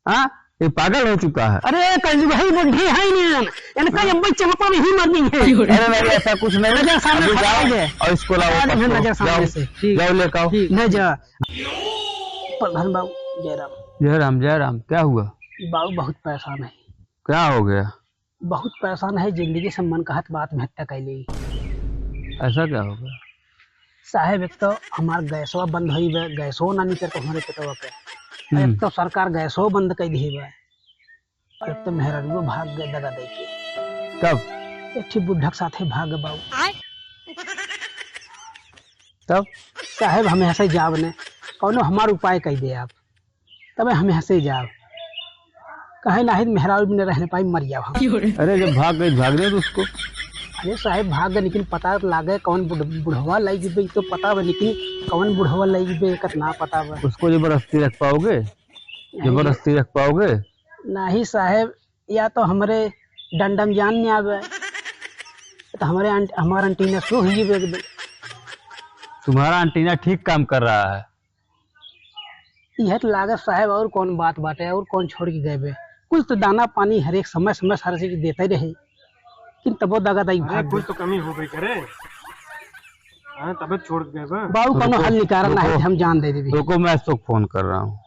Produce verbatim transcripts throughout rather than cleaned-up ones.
हाँ, ये पागल हो चुका है। अरे, कलजुग है, बुढ़ी है नहीं, इनका हाँ। जब चमपा में ही मर गई है। अरे नहीं, ऐसा कुछ नहीं। नजर सामने अभी जाओ खटाई है। और इसको लाओ, अरे, पकड़ो। नजर सामने जाओ, से। ठीक। जाओ, लेके आओ। ठीक, नजर। प्रधान बाबू, जय राम। जय राम, जय राम। क्या हुआ? बाबू बहुत परेशान है। क्या हो गया? बहुत परेशान है, जिंदगी से मन कहत बा आत्महत्या कर ली। ऐसा क्या हो गया? साहेब, एक तो हमार गैसवा बंद होई बे, गैसो ना निकल तो हमारे पेटवा के। हम्म। एक तो सरकार गैसो बंद कर दी बे, और एक तो मेहरारुओ भाग गए दगा दे के। कब? एक ठे बुढ़क साथे भाग गए बाबू। तब? साहेब, हम ऐसे जाब ने, कौनो हमार उपाय कर दे आप। तबे हम हंसे जाब। कहे नाहीं मेहरारू बिना रह न पाई, मर जाब हम। अरे जब भाग गई, भागने दो उसको। अरे साहेब भाग गए, लेकिन पता तो लागे कौन बुढ़-, बुढ़वा लई जबे, तो पता बा, लेकिन कौन बुढ़वा लई जबे, एकर ना पता बा। उसको जबरदस्ती रख पाओगे? नहीं। जबरदस्ती रख पाओगे? नहीं साहेब, या तो हमरे डंडम जान में आवे, तो हमरे अंट-, हमारा एंटीना स्लो हो जबे एकदम। तुम्हारा एंटीना ठीक काम कर रहा है। इहे तो लागत साहेब, और कौन बात बाटे, और कौन छोड़ के गए बे? कुछ तो दाना पानी हर एक समय, समय हर चीज देते रहे, लेकिन तबो दगा दई अरे, भाग कुछ गए। तो कमी हो गई करे। हाँ, तबे छोड़ के गए बे। बाबू, कोनो रुको, हल निकारा ना है रुको। कि हम जान दे देबी। रुको, मैं अशोक फोन कर रहा हूँ।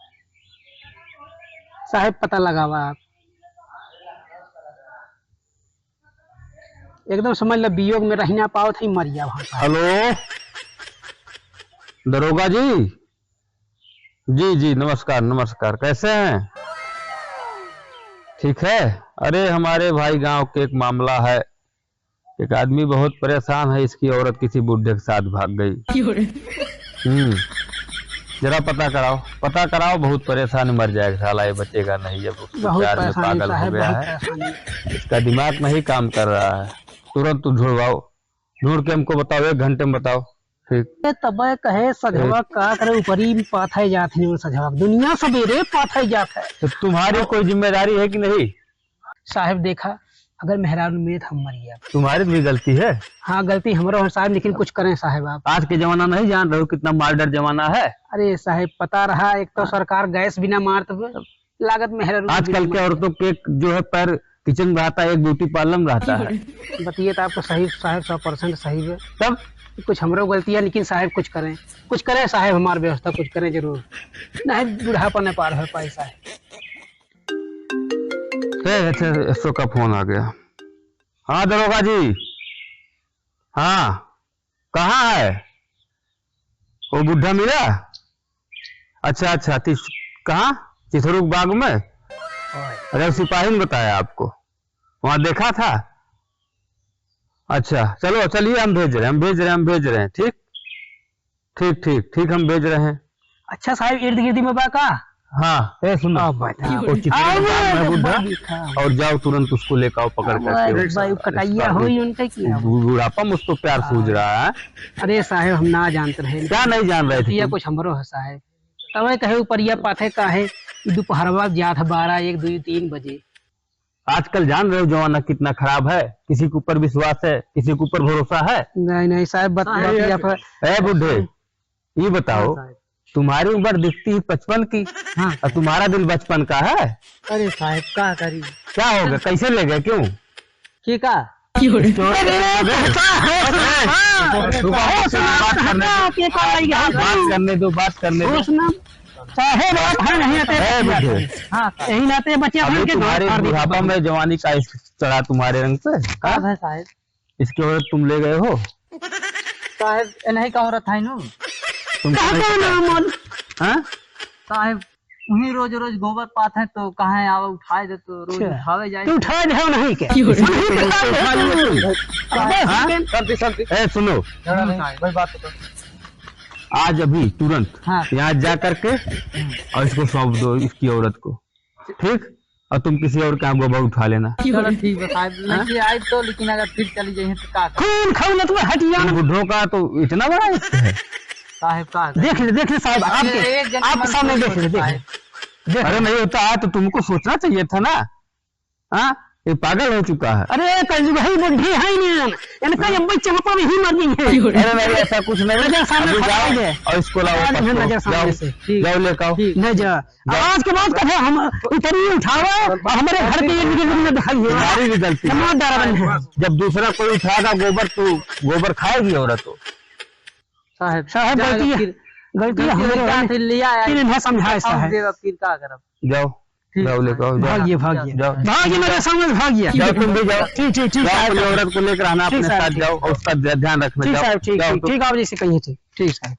साहेब, पता लगावा आप। एकदम समझ ला, वियोग में रह ना पावत है, मर जाओ हम। हेलो, दरोगा जी। जी, जी, नमस्कार, नमस्कार, कैसे हैं? ठीक है। अरे, हमारे भाई गांव के एक मामला है, एक आदमी बहुत परेशान है, इसकी औरत किसी बुढ़े के साथ भाग गई। क्यों रे? हम्म, जरा पता कराओ, पता कराओ, बहुत परेशान, मर जाएगा साला, ये बचेगा नहीं, अब बहुत प्यार में परेशानी पागल हो साहब, गया बहुत है। परेशानी। इसका दिमाग नहीं काम कर रहा है, तुरंत तुम ढूंढवाओ, ढूंढ के हमको बताओ, एक घंटे में बताओ। ठीक। ये तबे कहे सजवा ठीक। का करे, ऊपरी पाथे जात है, सजवा दुनिया सबेरे पाथे जात है। तो तुम्हारी कोई जिम्मेदारी है कि नहीं? साहेब देखा, अगर मेहरारू मिले तो हम मर जाब। तुम्हारी भी गलती है। हाँ, गलती हमरो है साहेब, लेकिन कुछ करें साहेब आप। आज के जमाना नहीं जान रहे हो कितना मार डर जमाना है। अरे साहेब, पता रहा, एक तो हाँ। सरकार गैस बिना मारत बे, लागत मेहरारू आजकल बिना के मारत। औरतों के जो है पैर किचन में रहता है, एक ब्यूटी पार्लर में रहता है। बतिये तो आपका सही साहेब, सौ परसेंट सही है। तब? कुछ हमरो गलती है, लेकिन साहेब कुछ करें, कुछ करें साहेब, हमार व्यवस्था कुछ करें जरूर, नहीं बुढ़ापा न पार हो पाए साहेब। ए, अच्छा, अशोक का फोन आ गया। हाँ दरोगा जी, हाँ, कहाँ है वो बुढ़ा मिला? अच्छा, अच्छा, तीस-, कहाँ? चिथरुक बाग में? अच्छा, सिपाही ने बताया आपको, वहाँ देखा था? अच्छा, चलो, चलिए, हम भेज रहे हैं, हम भेज रहे हैं, हम भेज रहे हैं, ठीक? ठीक, ठीक, ठीक, हम भेज रहे हैं। अच्छा साहेब, इर्द गिर्द में बा का? हाँ, ए, सुनो। अब बताओ। वो चिथरुक बाग में बुढ़ा, और जाओ तुरंत उसको लेके आओ, पकड़ करके। भाई, कटैया होई उनके की अब। बु-, बुढ़ापा में उसको प्यार सूझ रहा है। अरे साहेब, हम ना जानत रहे। क्या नहीं जान रहे थे तुम? कुछ हमरो है साहेब। तबे कहे ऊपरिया पाथे काहे, ई दुपहरवा जात है बारह, एक, दुई, तीन बजे। आजकल जान रहे हो जमाना कितना खराब है, किसी के ऊपर विश्वास है, किसी के ऊपर भरोसा है? नहीं, नहीं साहेब, बत-, साहेब, बतिया पर ए बुढ़े, ये बताओ, हाँ साहेब। तुम्हारी उम्र दिखती है पचपन की हाँ। और तुम्हारा दिल बचपन का है। अरे साहेब, का करी? क्या हो गया, कैसे ले गए, क्यों? के का? क्यों? अरे, अरे, रुको, रुको, रुको, बात करने दो, बात करने दो, बात करने दो। साहेब, आप हैं नहीं, आते ए, बुढ़े। हाँ, यही नाते बच्चे अभी बन के तुम्हारे बुढ़ापा में जवानी का इश्क चढ़ा तुम्हारे रंग पे, हाँ? है साहेब। इसकी औरत तुम ले गए हो? साहेब, ये नहीं का औरत है नू? तुम कहाँ नहीं का पता? नाम है? हाँ? साहेब, वहीं रोज रोज गोबर पात है तो कहाँ आवे उठाए दे तो रोज अच्छा। उठावे जाए। तू उठाए दे नहीं क्या? क्यों? हाँ? शांति, शांति। ए, सुनो। नहीं, साहेब, कोई बात तो। आज अभी तुरंत हाँ। यहाँ जा करके और इसको सौंप दो, इसकी औरत को, ठीक? और तुम किसी और के यहाँ गोबर उठा लेना। चलो ठीक बा साहेब, हाँ? लेके आए तो, लेकिन अगर फिर चली जाइए तो का करें? खून खाऊ ना तुम्हें हटिया। तुम बुढ़ों का तो इतना बड़ा इश्क है। साहेब का है? देख ले, देख ले साहेब, ये आपके, एक जन आपके मन सामने सोच देख ले, देख ले। साहेब। देख अरे ले। नहीं होता है तो तुमको सोचना चाहिए था ना। हाँ? ये पागल हो चुका है। अरे, कलजुग है, बुढ़ी है नहीं, इनका ये बच्चे को भी ही मर गई है। अरे नहीं, ऐसा कुछ नहीं। नजर सामने अभी खड़ा जाओ है। और इसको लाओ, हाँ, पकड़ो। नजर सामने जाओ, से। ठीक। जाओ लेकर आओ। ठीक। नहीं जा। जाओ। आज के बाद कभी हम इतनी उठावे और हमारे घर के ये वीडियो में दिखाइए। तुम्हारी भी गलती है। मार डाला बंद है। जब दूसरा कोई उठाएगा गोबर, तू गोबर खाएगी औरत तो। साहब, साहब, जाओ, गलती है। फिर गलती गलती हमारे क्या है। फिर लिया आया। फिर इन्हें समझाए, अब साहब। दे, अब फिर का करब? जाओ, ठीक। जाओ, लेकर आओ, जाओ। भागिए, भागिए। जाओ। भागिए, मेरे सामने से भागिए। जाओ, तुम भी जाओ। ठीक, ठीक, ठीक, जाओ, साहब। अपनी औरत को लेकर आना, ठीक, अपने साहब, साथ ठीक। जाओ और उसका ध्या-, ध्यान रखना, ठीक, जाओ। साहब, ठीक, जाओ, ठीक, तुम। ठीक, आप जैसे कहिए, ठीक, ठीक, साहब।